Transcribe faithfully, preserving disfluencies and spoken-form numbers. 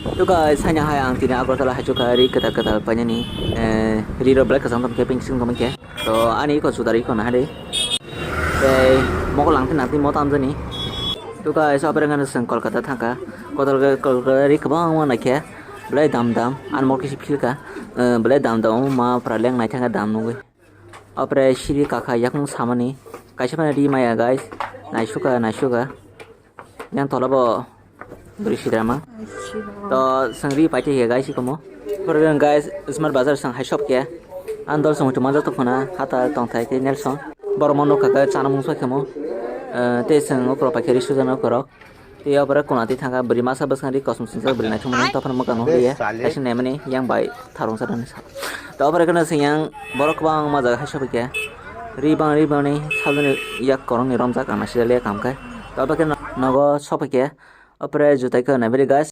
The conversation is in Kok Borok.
To guys, haino hai ang tini Agartala haichukha ri kwtal kwtal painani, eh, ri rok belai kwchang tongkhe, pink sing tongkhe. To ani iko juda ri iko nahari. Tei mokol langti nangti mo tamjani. To guys, opere ngano chwng Kolkata thangkha. Kolkata, Kolkata ri kwbangma naikhe. Belai dam dam, ani mokol kisi philkha. Eh, belai dam dam, ma pura leng naithangkha dam nugwi. Opre siri kakha yakung samani. Kaisa phano ri maya guys. Naisuka, naisuka. Yang tola bo bwrwi sidrama. To chwng ri paite khe guys ikomo. Pore guys, Smart Bazar chwng hai shop khe. Ang dol chwng manjak tongkhana hata tongthai khe Nelson. Borok mo nukha khe chana mungsa khemo. Eh, tei chwng okro paikhe ri sujana okorok. Tei opore kuna twi thangkha bwrwi masa bwskang ri kosom singjak bwrwi naithok mani tophan mwkang nukliya. Kaisa naimani yang bai tharung sa rwni sa. To opore kheno chwng yang borok kwbangma jaga hai sophikha. Ri bang ri bangni saloni yak korongni romjak ang naisida le kam khe. To opore kheno nogo sophikha. Opore jutai khe naibari guys,